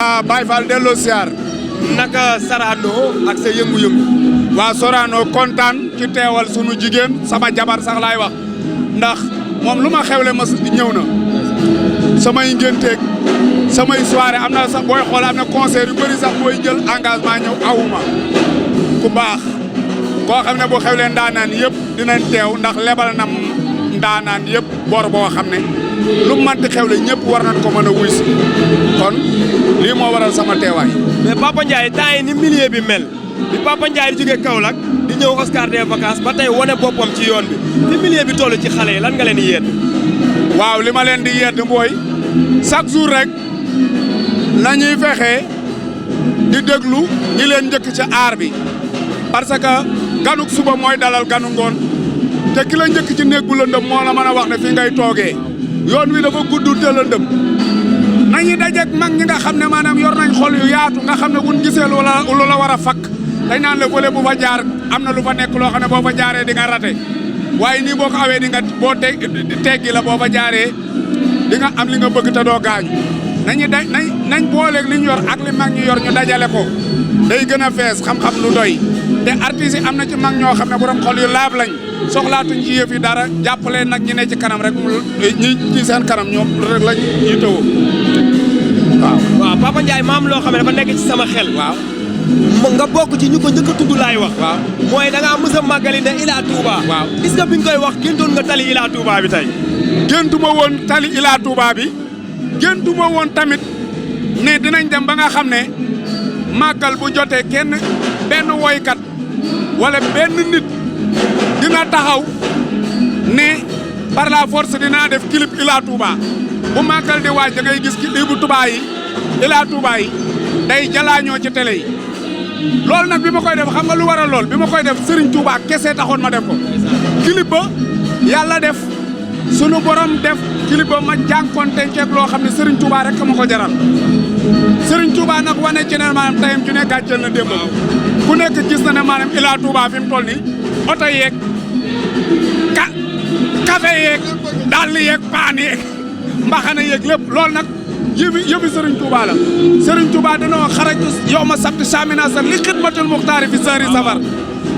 Baye Fall delloo siyaar naka Sorano ak sa yëngu-yëngu. waa Sorano kontaan ci teewal sunu jigéen sama jabar sax laay wax ndax moom lu ma xewle ma ñëw na samay ngénteeg samay soirée am na sax booy xool am na concert yu bëri sax booy jël engagement ñëw awuma ku baax koo xam ne bu xewlee ndaanaan yëpp dinañ teew ndax lebal na ndaanaan yëpp bor boo xam ne lu manti xewle ñëpp war nañ ko mën a wuy si kon lii moo waral sama teewaay. mais Papa Ndiaye temps yi ni milieu bi mel bi Papa Ndiaye di jógee Kaolack di ñëw Oscar des vacances ba tey wane boppam ci yoon bi fi milieu bi toll ci xale yi lan nga leen di yedd. waaw li ma leen di yedd mooy chaque jour rek nañuy fexe di déglu ñi leen njëkk ci aar bi parce que ganuk suba mooy dalal ganu ngoon te ki la njëkk ci néeg bu lëndëm moo la mën a wax ne fi ngay toogee yoon wi dafa gudd te lëndëm nañuy dajeeg mag ñi nga xam ne maanaam yor nañ xol yu yaatu nga xam ne buñ gisee lu la war a fakk dañ naan la fële bu fa jaar am na lu fa nekk loo xam ne boo fa jaaree di nga rate waaye nii boo ko awee di nga boo teggi la boo fa jaaree di nga am li nga bëgg te doo gaañu nañ booleeg li ñu yor ak li mag ñu yor ñu dajale ko day gën a fees xam-xam lu doy te artistes yi am na ci mag ñoo xam ne borom xol yu laab lañ soxlaatuñ ci yëf yi dara jàppale nag ñi ne ci kanam rek ñi ci seen kanam ñoom rek lañ ñuy tëwoo waaw Papa Ndiaye maam loo xam ne dafa nekk ci sama xel. waaw nga bokk ci ñu ko njëkk a tudd laay wax. waaw mooy da ngaa mës a màggali ne Ila Touba. waaw est-ce que bi nga koy wax géntoon nga tali Ila Touba bi tey. géntuma woon tali Ila Touba bi géntuma woon tamit ne dinañ dem ba nga xam ne màggal bu jotee benn woykat wala benn nit dina taxaw ne par la force dinaa def clip Ila Touba bu màggal di waaj da ngay gis clip bu Touba yi Ila Touba yi day jalaañoo ci télé yi loolu nag bi ma koy def xam nga lu waral lool bi ma koy def Serigne Touba kese taxoon ma def ko clip ba yàlla def sunu borom def clip ba ma jànkonte ceeg loo xam ne Serigne Touba rek ma ko jaral Serigne Touba nag wane ci ne maanaam tayam ju ne gàcceel na démb ku nekk gis na ne maanaam Ila Touba fi mu toll nii oto yeeg café yeeg dàll yeeg paan yeeg mbaxana yeeg lépp loolu nag yëfi Serigne Touba la Serigne Touba dañoo xaraju yow ma sabti samina sa li xidmatul muxtaari fi sëri safar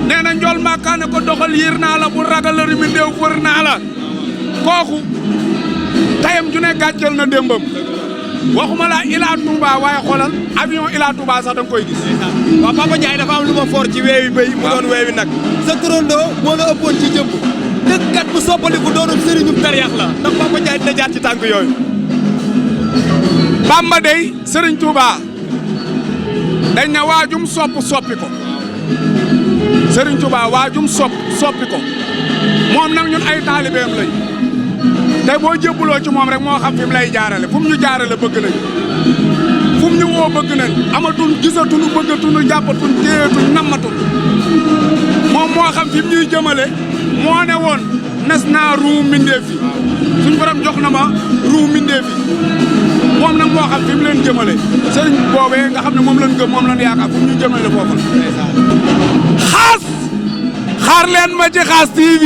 nee na njool maakaane ko doxal yiir naa la bu ragal la rimi ndéew fër naa la kooku tayam ju ne gàcceel na démbam waxuma la Ila Touba waaye xoolal avion Ila Touba sax da nga koy gis. waaw Papa Ndiaye dafa am lu ma foor ci weewi béy mu doon weewi nag sa turandoo moo la ëppoon ci jëmb dëkkat bu soppaliku doonul sëriñu tariyax la ndax Papa Ndiaye dina jaar ci tànk yooyu. Bamba dey Serigne Touba dañ ne waajum soppi ko Serigne Touba waajum soppi ko moom nag ñun ay taalibeem lañ te boo jébbuloo ci moom rek moo xam fi mu lay jaarale fu mu ñu jaarale bëgg nañ fu mu ñu woo bëgg nañ amatuñ gisatuñu bëggatuñu jàppatuñ téyetuñ nammatuñ moom moo xam fi mu ñuy jëmale moo ne woon nes naa ruu mbindeef yi suñ borom jox na ma ruu mbindeef yi moom nag moo xam fi mu leen jëmale sëriñ boobee nga xam ne moom lañ gëm moom lañ yaakaar fu mu ñu jëmale foofu la xaar leen ma ci Xaas TV